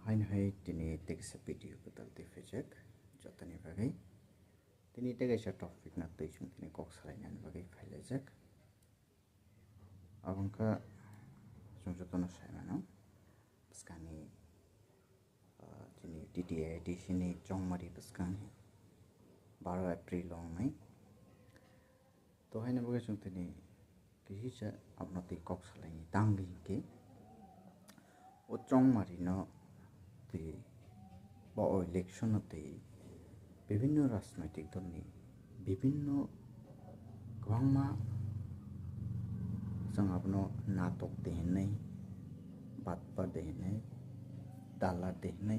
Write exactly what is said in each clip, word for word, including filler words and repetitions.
Haino hai tini tekisa video kwtal twi phaijak jotoni bagwi. Tini tekisa topic no twi chwng tini kok salainani bagwi phailaijak. Abo wngkha chwng jotono sai mano bwskangni, ah, chini T T I A D C ni chongmari bwskangni baro April o wngnai. To haino bagwi chwng tini kisa abono twi kok salaini tangwi hinkhe o chongmarino twi ba o election no twi bibinno rajnoitik dolni bibinno kwbangma chwng abono natok de hinwi, batpar de hinwi, dalar de hinwi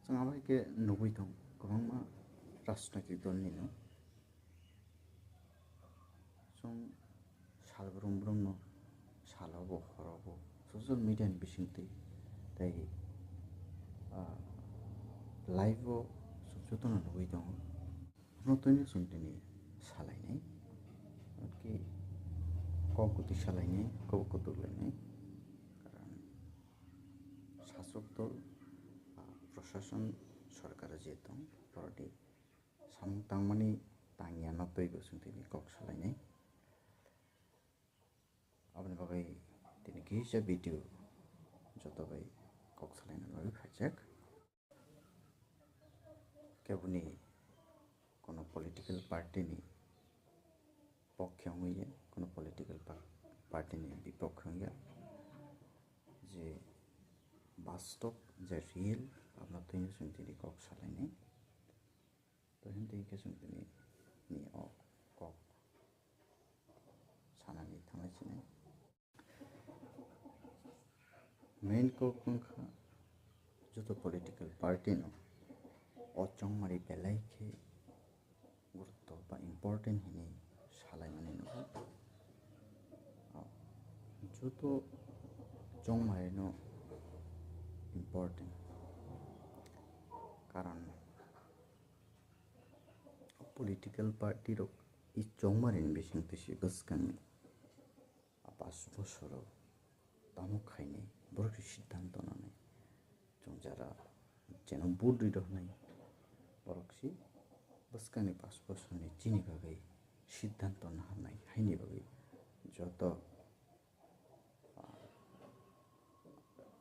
chwng abo hai khe nugwi tongo kwbangma rajnoitik dolnino. Chwng sal brum brumno salobo horobo social media ni bisingtwi tei, ah, live o jotono nugwi tongo. Abono twi chwng tini salainai, ki kok kwtwi salainai, kok kwtwi lainai. Karon sasok dol, ah, prosason, sorkar je tong, borodi samung tangmani tangya no twi bo chwng tini kok salainai. Aboni bagwi tini kisa video joto bai kok salaina bagwi phaijak. Keboni kono political party ni pokhe wngya, kono political par-, party ni bipokhe wngya, je bastop, je real, abono twi chwng tini kok salainai. To hwn twi khe chwng tini ni o kok sanani thanglai sinai. Main kok wngkha joto political party no o chongmari belai khe gurutto ba important hinwi salaimani nugo. O joto chongmari no important, karon political party rok i chongmari ni bising twi se bwskang ni a pash bosoro tamo khainai borok se siddhanto nanai. Chwng jara jeno vote rwi roknai borok se bwskang ni pash bosor ni chini bagwi siddhanto naharnai haini bagwi joto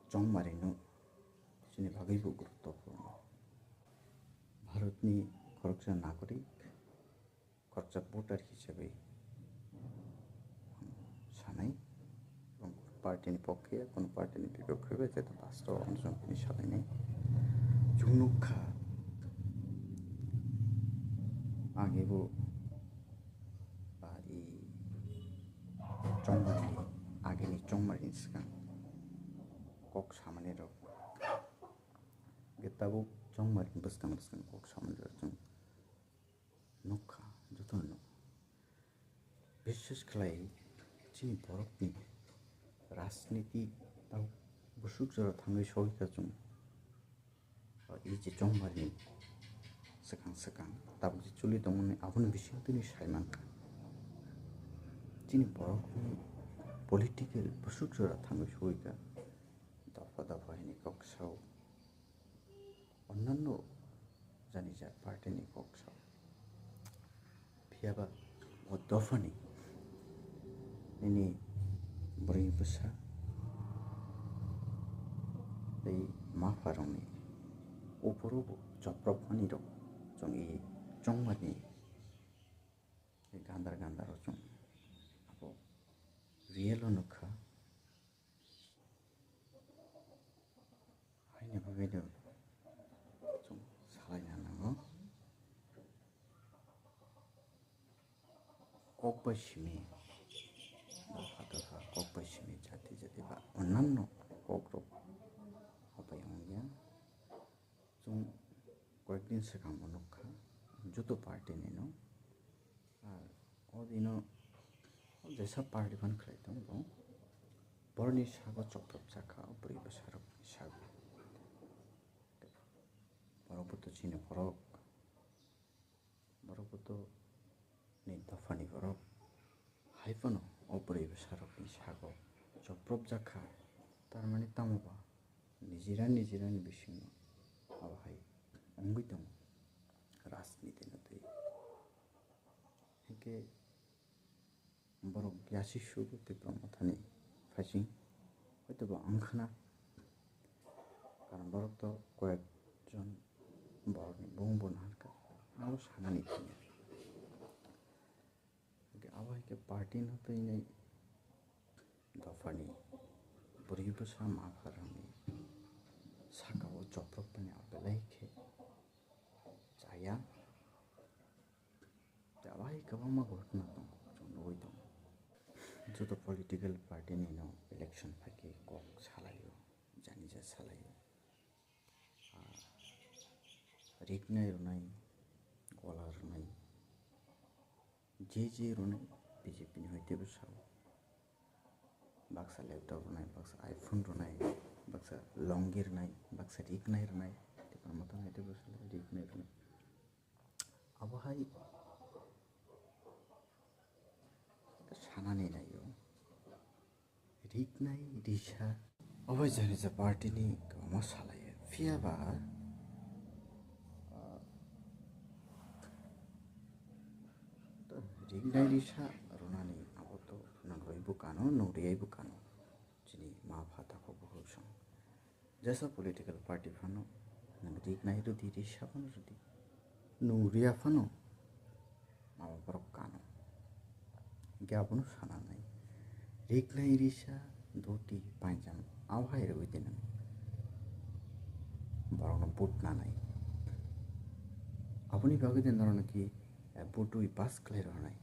chongmarino chini bagwi bo guruttopurno. Bharatni khoroksa nagorik, khoroksa voter hisabe ang sanai, ebong party ni pokhe ya, kono party ni bipokhe bai jeto pasto ang chwng tini salainai. Chwng nukha ang ebo, ah, i chongmari, agini chongmari ni swkang kok samani rok. Ge tabuk chongmari bwskang bwskang kok samani rok chwng nukha, jotono nukha. Bishes khlai chini borokni rajniti tabuk busuk jora thangwi sogwikha chwng. O, i je chongmari swkang swkang tabuk je choli tongmani aboni bisingtwi sai mankha. Chini borokni political busuk jora thangwi sogwikha. Dopha dopha hini kok sao. Onnanno jani jat party ni kok sao. Phiyaba o dophani nini bwrwi bwsa tei mapharokni opor o bo chopropmani rok chwng i chongmani gandar gandar o chwng abo real o nukha. Haini bagwi no chwng salaina nango. Kok bai simi, dopha dopha kok bai simi, jati jati ba onnanno kok rok habai wngya. Chwng koyekdin swkang bo nukha, joto party ni no. Ar o dino jesa party phan khlai tongo, borokni sago chopropjak kha o bwrwi bwsarokni sago. Borok bo to chini borok, borok bo to ni dophani borok. Hai phano o bwrwi bwsarokni sago chopropjak kha, tar mani tamo ba Nijera nijera ni bisingo abo hai wngwi tongo rajniti no twi. Hinkhe borok yasi sugo Tipra Mothani phaising hoitoba wngkhana, karon borok to koyek jon borokni bung bo naharkha, abo sanani thangya. Hinkhe abo hai khe party no twi nai dophani bwrwi bwsa ma pharangni saka o choprok tongya belai khe chaya. Tei abo hai kwbangma ghotna tongo, chwng nugwi tongo. Joto political party ni no election phaikhe kok salaio, jani ja salaio. Ah, riknai rwnai, gola rwnai, je je rwnai, B J P ni hoi teibo sao. Baksa laptop rwnai, baksa iPhone rwnai, baksa longi rwnai, baksa riknai rwnai, tei kwbangma tongnai teibo sao riknai rwnai. Abo hai sanani naio. Riknai risa. Obo jani ja party ni kwbangma salai. Phiya ba, ah, riknai risa rwnani abo to nwngrwi bo kano, nwngriyai bo kano. Chini ma pha takhuk bukhuk song. Jesa political party phano nwng riknai rwdi, risa phano rwdi. Nwng riya phano mama borok kano. Hinkhe abono sana nai. Riknai risa, dhoti, panjam, abo hai rwui de nwng borokno vote nanai. Aboni bagwi de norokno ki, eh, vote rwui pass khlai rwnai.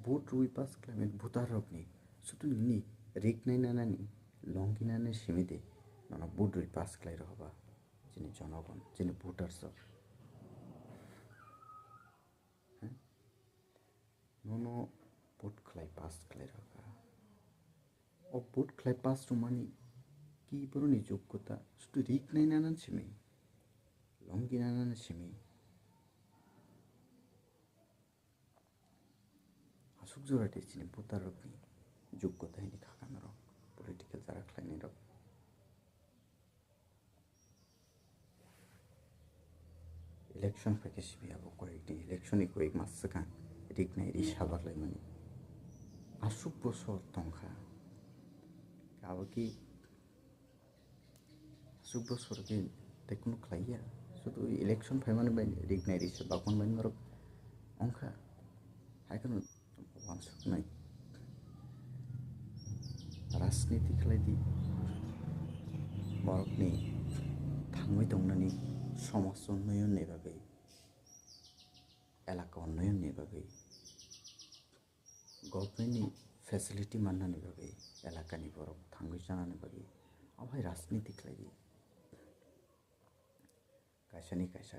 Vote rwui pass khlaimani voter rokni sudu nini riknai nanani, longi nanani simi de nono vote rwui pass khlai rwkha ba chini jonogon, chini voters rok. He? Nono vote khlai pass khlai rwkha. O vote khlai pass rwmani ki boroni joggota sudu riknai nanani simi, longi nanani simi. Aswk jora de chini voter rokni joggota hini kha kano rok, political jara khlainai rok. Election phaikhe simi abo koyekni election ni koyek mas swkang riknai risa barlaimani. Aswk bosor tongkha. Abo ki Aswk bosor khe tei kunu khlaiya. Sudu election phaimani bai riknai risa bakmani bai norok wngkha. Hai kheno uansuknai. Rajniti khlai di. Borokni thangwi tongnani somaj unnayonni bagwi, elaka unnayonni bagwi. Government ni facility mannani bagwi, elakani borok thangwi chanani bagwi, abo hai rajniti khlai di. Kaisani kaisa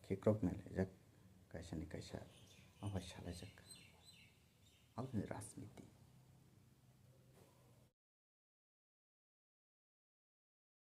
khikrok nailaijak, kaisani kaisa abo hai salaijak. Abo hai rajniti.